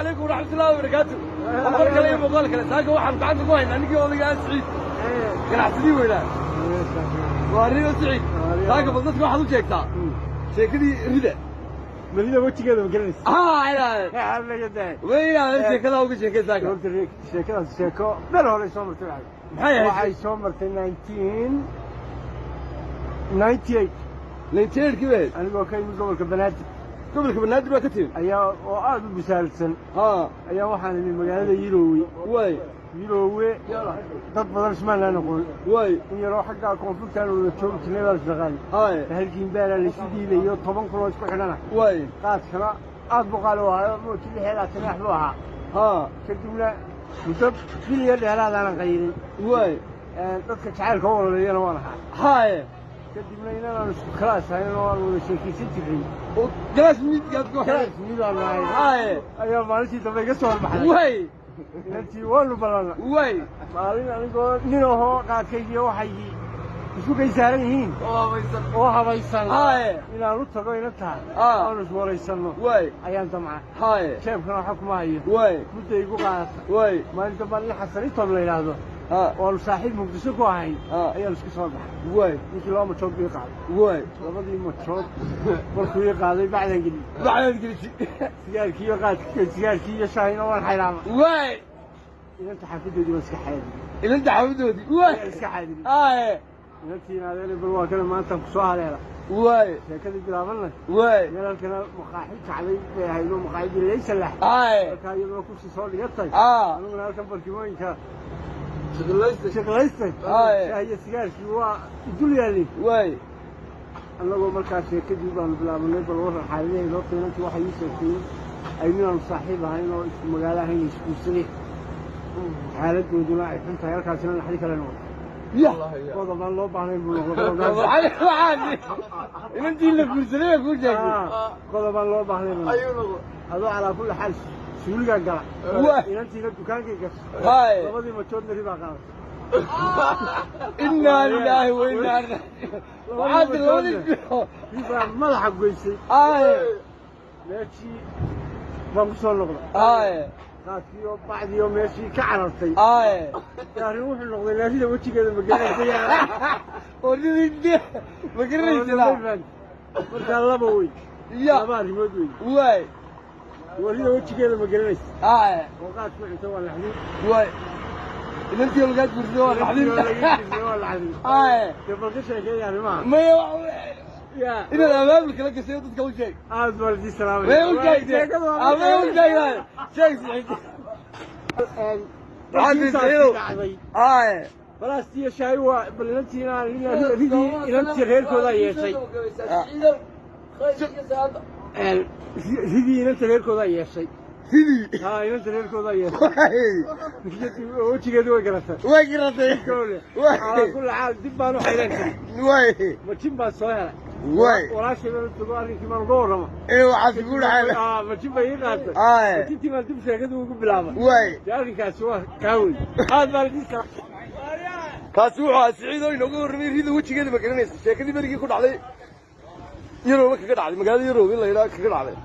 Calaykum waraxmatullahi wabarakaatu. Mar kale iyo muuqaal kale. Saaka waxaan gacanta ku haynaa ninkii odayga ah, Siciid, ganacsadii weynaa. Waa rido Siciid. Saaka bal dadka waxaad u sheegtaa sheekadii rida. Marida wejigeeda ma garanaysa? Haa, inaad Laga daay. Way inaad sheekadaa uga sheekay saaka. Horta sheekadaas sheeko meel hore soo martay waxay. Maxay ahayd? Waxay soo martay 1998. 98-kii bay ahayd. Anigoo ka yimid gobolka Banaadir. Gobolka Banaadir baa ka timid. Ayaa oo aada u bisaalsan ayaa waxaan imid magaalada Yiroowe. Yiroowe dad badan ismaanaan aqoon. In yaroo xaggaa koonfurtaan wada joogi jirnay baa isnaqaani. Halkiin baana laysu dhiibayo 10,000 oo isku xidhana. Qaadkana aad buu qaali u ahaa, mooji 26 wax buu ahaa. Kadibna muddo bil iyo dheeraadaanan qayilin. Dadka jacaylka u ololeeyana waan ahaa. Kadibna inanaan isku kalaas ahayn oo aan wada sheekaysan jirray. Oo galaas midgaad ku kalaas midaanu ahayn. Ayaa maalintii dambe iga soo horbaxday. Inantii waanu ballanna. Maalin anigoo nin ahoo qaadkaygiiyo waxaygii isku kay saaran yihiin oo habaysan oo habaysan inaan u tago inantaa aanu iswaraysanno ayaan damca. Jeebkana waxa kuma hayo. Mudda igu qaadata. Maalin dambaan nin Xasan Itob la yidhaahdo oo aanu saaxiib Muqdisho ku ahayn ayaan isku soo baxay. Ninkii laba majood buu ii qaaday. Labadii majood markuu ii qaaday, bacdan geliyey. Bacdaad gelisi. Sigaarkii iyo qaadkii, sigaarkii iyo shaahina waan xayraama. Inanta xaafadoodii waan iska xaadiyey. Inanta xaafadoodii. Ayaan iska xaadiyey. Inantiin adeer, bal waa kana maantaan kusoo haleela. Sheekadii bilaabanna. Meel halkana maqaaxi kacday bay ahayd oo maqaaxidii laysalax. Halkaa iyaduna kursi soo dhigatay. Aniguna halkan barkimooyinka Shaqalaysta. Shaqlaystay. Shaah iyo sigaarkii waa idul yaalin. Annagoo markaa sheekadii baanu bilaabanay, bal warran xaaladaheeda. Horta inantii waxay ii sheegtay ay ninaanu saaxiib ahayn oo isku magaalo ahayn isguursadeen, xaaladooduna ay xun tahay, halkaasina naxdi kale noqotay. Qodob aan loo baahnayn buu noqday qodobkaas. Waxaad inantii la guursaday baa kuu sheegtay. Ah, qodob aan loo baahnayn buu noqday. Adoo calaa kulli xaal suuligaan gala. Inantiina dukaankay gashay. Labadii majoodna ribaa qaadatay. Innaa lilaahi wa innaa ilaihi. Waxaad labadii Ribaa madaxa goysay. Meeshii baan ku soo noqday. Qaadkii oo bacdii oo meeshii ka carartay. Arrin wuxuu noqday naarida wejigeeda ma garanaysa. Oo nidii ma garanaysaa? Markaa laba wey. Laba arrimood wey. Warida wejigeeda ma garanaysa oo qaadku cunto waa laxdin. Inantii lagaa guursaday waa naxdin. Waa laxdin. Dee bal ka sheekeeya arrimaha. Maya. Ya. Inaad abaabulka la gashay dadka u sheeg. Aad baan idin salaamaya. Way u sheegtay amay u sheegtay, sheeg Siciid. Waxaad Siciidow. Dhacday. Balaastiyo shaay waa bal inantiina ridii inantii reerkoodaa yeeshay. Ridii inanta reerkoodaa yeeshay. Sidii. Haa, inanta reerkoodaa yeeshay. Wejigeedu way garatay. Way garatay. Calaa kulli xaal dib baan u xayran karin. Majin baan soo helay. Walaashay baan u tago, arrinkii baan uga warrama. Ee, waxaas ku dhacay. Ah, majin bay ii qaatay. Majintii baan dib sheekadii ugu bilaabay. Dee arrinkaasi waa kaa wey. Aad baan idin salaam. Kaasi wuxuu ahaa Siciid oo inooga warramay rida wejigeeda ma garanaysa, sheekadii berigii ku dhacday Yaroobe kaga dhacday, magaalada Yaroobe in la yidhaha kaga dhacday.